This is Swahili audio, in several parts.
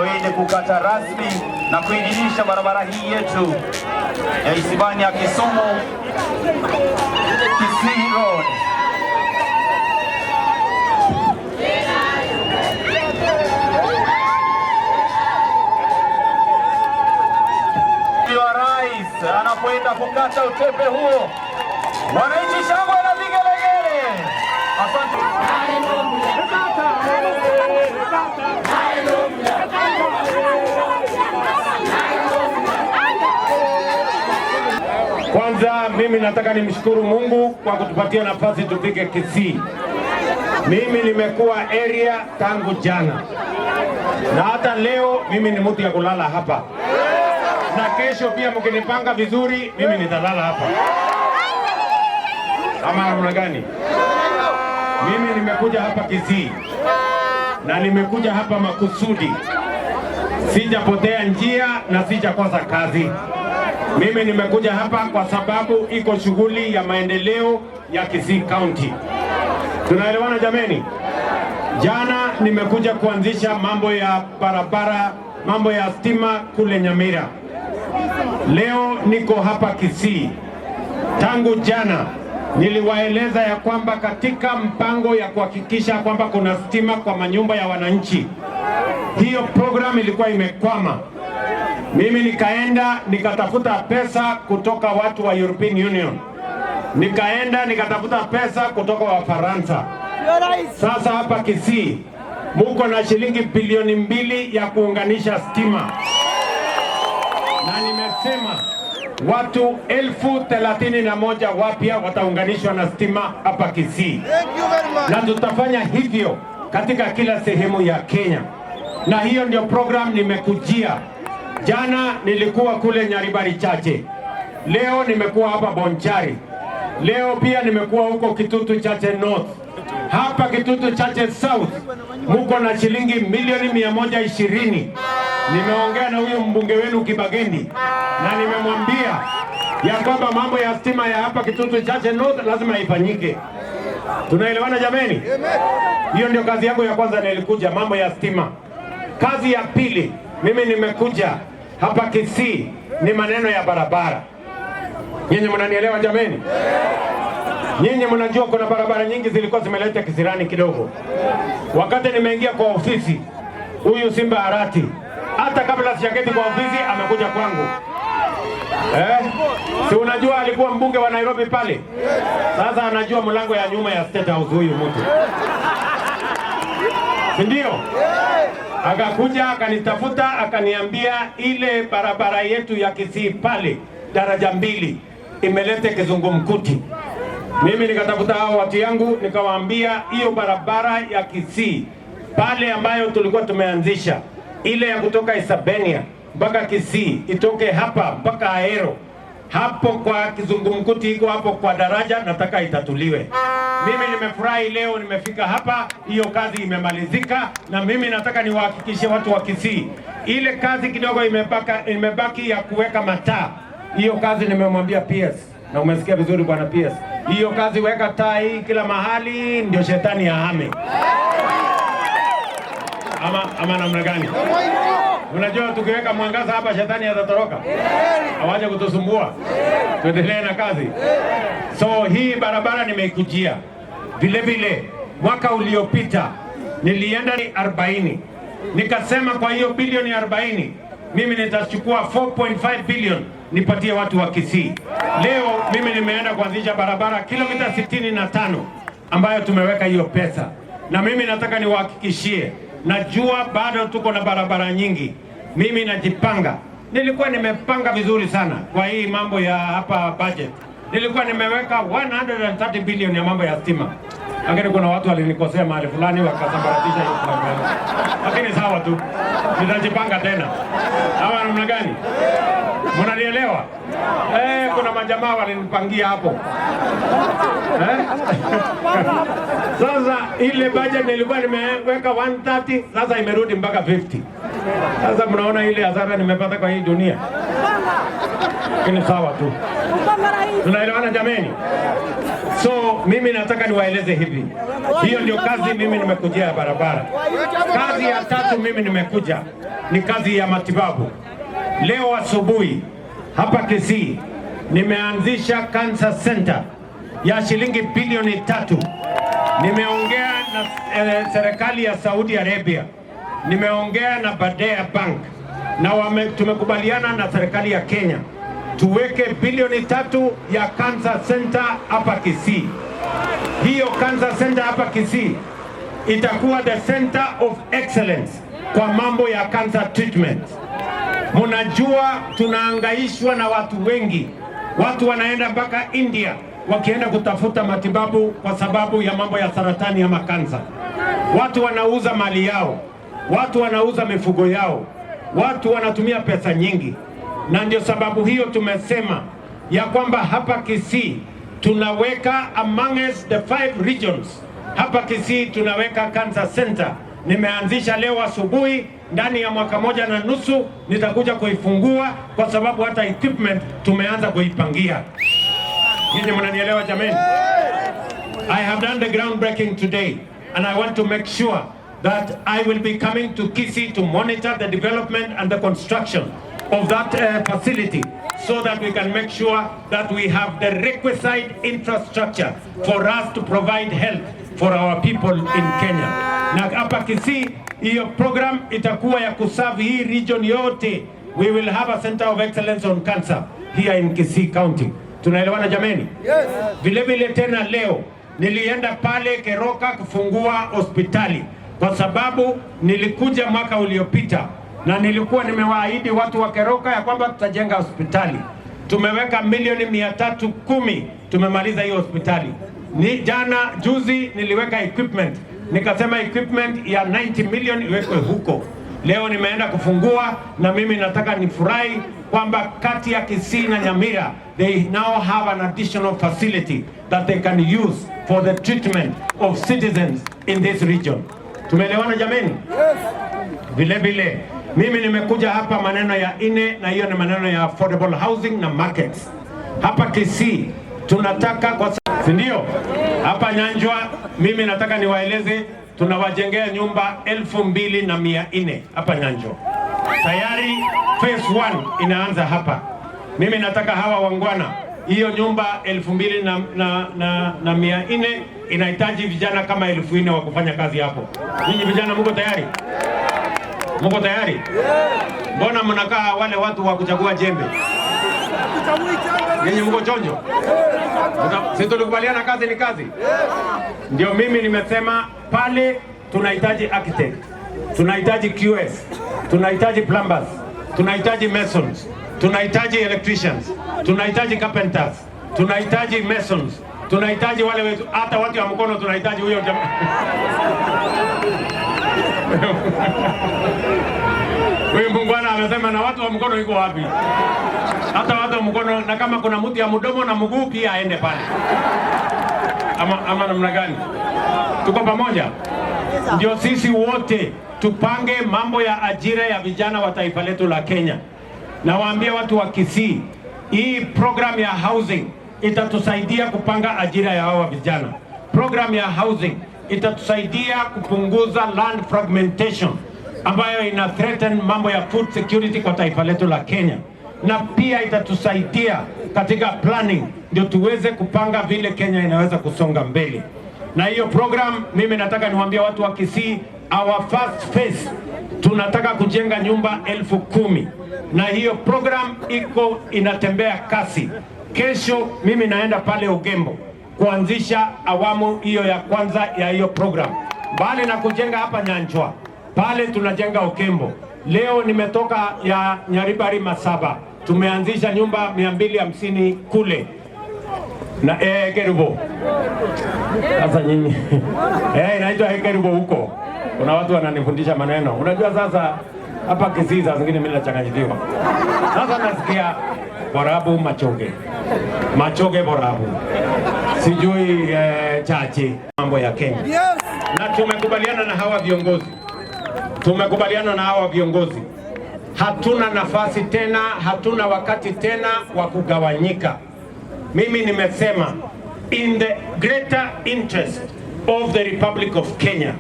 Wende kukata rasmi na kuidhinisha barabara hii yetu ya Isibania Kisumu Kisii Road. Wa rais anapoenda kukata utepe huo, wananchi shangwe na vigelegele. Asante. Kwanza mimi nataka nimshukuru Mungu kwa kutupatia nafasi tufike Kisii. Mimi nimekuwa area tangu jana na hata leo mimi ni mtu ya kulala hapa, na kesho pia mkinipanga vizuri mimi nitalala hapa, ama namna gani? Mimi nimekuja hapa Kisii na nimekuja hapa makusudi, sijapotea njia na sijakosa kazi. Mimi nimekuja hapa kwa sababu iko shughuli ya maendeleo ya Kisii County. Tunaelewana jameni? Jana nimekuja kuanzisha mambo ya barabara, mambo ya stima kule Nyamira. Leo niko hapa Kisii. Tangu jana niliwaeleza ya kwamba katika mpango ya kuhakikisha kwamba kuna stima kwa manyumba ya wananchi, hiyo program ilikuwa imekwama. Mimi nikaenda nikatafuta pesa kutoka watu wa European Union, nikaenda nikatafuta pesa kutoka Wafaransa. Sasa hapa Kisii muko na shilingi bilioni 2 ya kuunganisha stima, na nimesema watu 31,000 wapya wataunganishwa na stima hapa Kisii, na tutafanya hivyo katika kila sehemu ya Kenya, na hiyo ndio program nimekujia. Jana nilikuwa kule Nyaribari Chache, leo nimekuwa hapa Bonchari, leo pia nimekuwa huko Kitutu Chache North. Hapa Kitutu Chache South muko na shilingi milioni 120. Nimeongea na huyu mbunge wenu Kibagendi na nimemwambia ya kwamba mambo ya stima ya hapa Kitutu Chache North lazima ifanyike. Tunaelewana jameni? Hiyo ndio kazi yangu ya kwanza nilikuja, mambo ya stima. Kazi ya pili, mimi nimekuja hapa Kisii ni maneno ya barabara. Nyinyi mnanielewa jameni? Nyinyi mnajua kuna barabara nyingi zilikuwa zimeleta kisirani kidogo. Wakati nimeingia kwa ofisi, huyu Simba Arati hata kabla sijaketi kwa ofisi amekuja kwangu. Si unajua alikuwa mbunge wa Nairobi pale. Sasa anajua mlango ya nyuma ya State House huyu mtu, si ndio? Akakuja akanitafuta akaniambia ile barabara yetu ya Kisii pale daraja 2 imelete kizungumkuti. Mimi nikatafuta hao watu yangu nikawaambia hiyo barabara ya Kisii pale ambayo tulikuwa tumeanzisha ile ya kutoka Isabenia mpaka Kisii itoke hapa mpaka Ahero hapo kwa kizungumkuti iko hapo kwa daraja, nataka itatuliwe. Mimi nimefurahi leo nimefika hapa, hiyo kazi imemalizika, na mimi nataka niwahakikishie watu wa Kisii ile kazi kidogo imebaki ya kuweka mataa. Hiyo kazi nimemwambia PS, na umesikia vizuri bwana PS, hiyo kazi weka taa hii kila mahali, ndio shetani ahame. Ama namna gani? Unajua tukiweka mwangaza hapa shetani atatoroka, hawaje kutusumbua. Tuendelee na kazi. So hii barabara nimeikujia. Vile vile mwaka uliopita nilienda 40, nikasema kwa hiyo bilioni 40 mimi nitachukua 4.5 billion nipatie watu wa Kisii. Leo mimi nimeenda kuanzisha barabara kilomita 65 ambayo tumeweka hiyo pesa, na mimi nataka niwahakikishie, najua bado tuko na barabara nyingi. Mimi najipanga, nilikuwa nimepanga vizuri sana kwa hii mambo ya hapa budget, nilikuwa nimeweka 130 billion ya mambo ya stima, lakini kuna watu walinikosea mahali fulani wakasambaratisha hiyo program. Lakini sawa tu, nitajipanga tena. Hawa namna gani? Mnanielewa? Kuna majamaa walinipangia hapo. Sasa ile budget nilikuwa nimeweka 130, sasa imerudi mpaka 50. Sasa mnaona ile hasara nimepata kwa hii dunia. Lakini sawa tu, tunaelewana jameni? So mimi nataka niwaeleze hivi, hiyo ndio kazi mimi nimekujia ya barabara. Kazi ya tatu mimi nimekuja ni kazi ya matibabu. Leo asubuhi hapa Kisii nimeanzisha cancer center ya shilingi bilioni 3. Nimeongea na serikali ya Saudi Arabia, nimeongea na Badea Bank na tumekubaliana na serikali ya Kenya tuweke bilioni 3 ya cancer center hapa Kisii. Hiyo cancer center hapa Kisii itakuwa the center of excellence kwa mambo ya cancer treatment. Munajua tunaangaishwa na watu wengi, watu wanaenda mpaka India wakienda kutafuta matibabu kwa sababu ya mambo ya saratani ama kansa. Watu wanauza mali yao, watu wanauza mifugo yao, watu wanatumia pesa nyingi, na ndio sababu hiyo tumesema ya kwamba hapa Kisii tunaweka amongst the five regions, hapa Kisii tunaweka cancer center. Nimeanzisha leo asubuhi, ndani ya mwaka moja na nusu nitakuja kuifungua, kwa sababu hata equipment tumeanza kuipangia. Nyinyi mnanielewa jameni? I have done the groundbreaking today and I want to make sure that I will be coming to Kisii to monitor the development and the construction of that facility so that we can make sure that we have the requisite infrastructure for us to provide health for our people in Kenya. Na hapa Kisii hiyo program itakuwa ya kuserve hii region yote. We will have a center of excellence on cancer here in Kisii County. Tunaelewana jameni? Yes. Vile vile tena leo nilienda pale Keroka kufungua hospitali kwa sababu nilikuja mwaka uliopita na nilikuwa nimewaahidi watu wa Keroka ya kwamba tutajenga hospitali. Tumeweka milioni 310, tumemaliza hiyo hospitali. Ni jana juzi niliweka equipment, nikasema equipment ya 90 million iwekwe huko. Leo nimeenda kufungua, na mimi nataka nifurahi kwamba kati ya Kisii na Nyamira they now have an additional facility that they can use for the treatment of citizens in this region. Tumeelewana jameni? Vile vile mimi nimekuja hapa maneno ya ine, na hiyo ni maneno ya affordable housing na markets. Hapa Kisii tunataka kwa, si ndio? Hapa Nyanjwa mimi nataka niwaeleze, tunawajengea nyumba 2400 hapa Nyanjwa. Tayari phase 1 inaanza hapa. Mimi nataka hawa waungwana, hiyo nyumba 2400 inahitaji vijana kama 4000 wa kufanya kazi hapo. Nyinyi vijana mko tayari? Mko tayari? Mbona mnakaa wale watu wa kuchagua jembe? Nyinyi mko chonjo? Si tulikubaliana kazi ni kazi? Ndio mimi nimesema pale tunahitaji architect, tunahitaji QS, tunahitaji plumbers, tunahitaji masons, tunahitaji electricians, tunahitaji carpenters, tunahitaji masons, tunahitaji wale wetu, hata watu wa mkono tunahitaji huyo jamaa. Huyu muungwana amesema na watu wa mkono iko wapi? Hata watu wa mkono, na kama kuna mtu ya mdomo na mguu pia aende pale. Ama namna gani? Tuko pamoja? Ndio sisi wote tupange mambo ya ajira ya vijana wa taifa letu la Kenya. Na waambie watu wa Kisii, hii program ya housing itatusaidia kupanga ajira ya hawa vijana. Program ya housing itatusaidia kupunguza land fragmentation ambayo ina threaten mambo ya food security kwa taifa letu la Kenya, na pia itatusaidia katika planning, ndio tuweze kupanga vile Kenya inaweza kusonga mbele. Na hiyo program mimi nataka niwaambie watu wa Kisii, our first phase tunataka kujenga nyumba 10,000 na hiyo program iko inatembea kasi. Kesho mimi naenda pale Ogembo kuanzisha awamu hiyo ya kwanza ya hiyo program. Mbali na kujenga hapa Nyanchwa, pale tunajenga Ogembo. Leo nimetoka ya Nyaribari Masaba, tumeanzisha nyumba 250 kule na Kerubo. Sasa nyinyi inaitwa Kerubo huko. Kuna watu wananifundisha maneno. Unajua sasa hapa Kisii saa zingine mimi nachanganyikiwa. Sasa nasikia Borabu Machoge, Machoge Borabu, sijui chache mambo ya Kenya. Na tumekubaliana na hawa viongozi, tumekubaliana na hawa viongozi Hatuna nafasi tena, hatuna wakati tena wa kugawanyika. Mimi nimesema in the greater interest of the Republic of Kenya,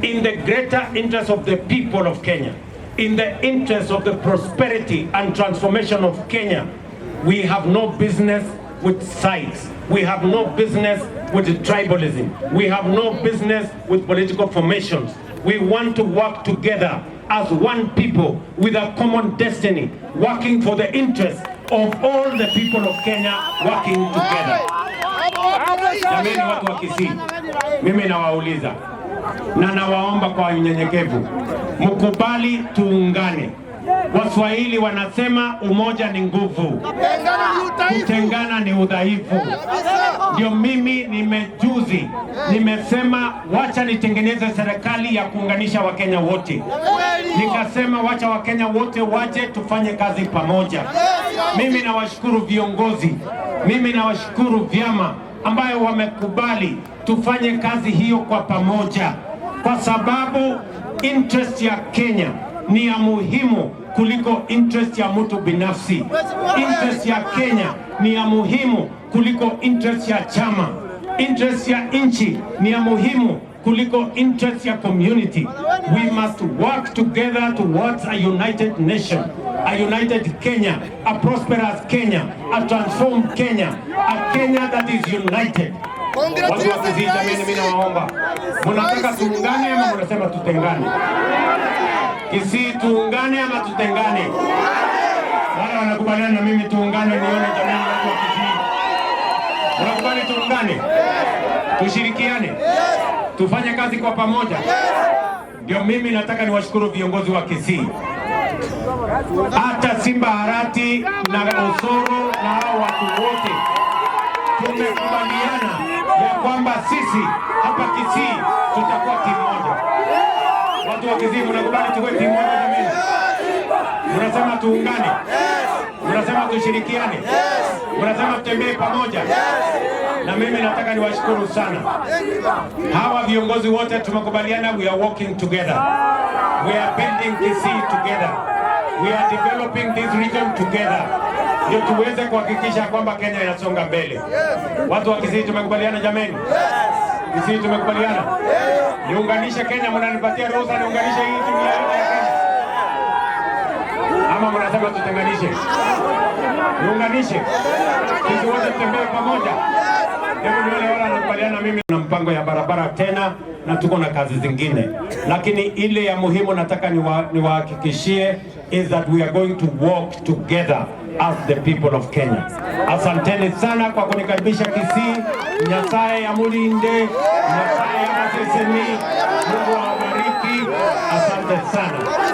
in the greater interest of the people of Kenya, in the interest of the prosperity and transformation of Kenya, we have no business with sides. We have no business with tribalism. We have no business with political formations. We want to work together as one people with a common destiny, working for the interests of all the people of Kenya, working together. Jameni, watu wa Kisii, mimi nawauliza na nawaomba kwa unyenyekevu, mkubali tuungane. Waswahili wanasema umoja ni nguvu, kutengana ni udhaifu. Ndio mimi nimejuzi nimesema wacha nitengeneze serikali ya kuunganisha Wakenya wote. Nikasema wacha Wakenya wote waje tufanye kazi pamoja. Mimi nawashukuru viongozi, mimi nawashukuru vyama ambayo wamekubali tufanye kazi hiyo kwa pamoja, kwa sababu interest ya Kenya ni ya muhimu kuliko interest ya mtu binafsi. Interest ya Kenya ni ya muhimu kuliko interest ya chama. Interest ya nchi ni ya muhimu kuliko interest ya community. We must work together towards a united nation, a united Kenya, a prosperous Kenya, a transformed Kenya, a Kenya that is united. Watu wa Kisii, jameni, mimi nawaomba, mnataka tuungane ama mnasema tutengane? Kisii, tuungane ama tutengane? Wale wanakubaliana na mimi tuungane, nione jameni, watu wa Kisii. Mnakubali tuungane? Tushirikiane? Tufanye kazi kwa pamoja? Ndio mimi nataka niwashukuru viongozi wa Kisii, hata Simba Arati na Osoro na hao watu wote tumekubaliana ya kwamba sisi hapa Kisii tutakuwa timu moja. Watu wa Kisii, mnakubali tuwe timu moja jameni? Mnasema tuungane? Mnasema tushirikiane? Mnasema tutembee pamoja? Na mimi nataka niwashukuru sana hawa viongozi wote, tumekubaliana, we are working together, we are building Kisii together, we are developing this region together, ndio tuweze kuhakikisha kwamba Kenya inasonga mbele. Watu wa Kisii tumekubaliana jameni? Kisii tumekubaliana? Niunganishe Kenya, mnanipatia ruhusa niunganishe hii dunia yote ya Kenya ama mnasema tutenganishe? Niunganishe sisi wote tutembee pamoja. Hebu nione wale wanakubaliana na mimi na mpango ya barabara tena, na tuko na kazi zingine, lakini ile ya muhimu nataka niwahakikishie is that we are going to work together as the people of Kenya. Asanteni sana kwa kunikaribisha Kisii. Nyasaye amulinde, Nyasaye abaseseni, Mungu awabariki. Asante sana.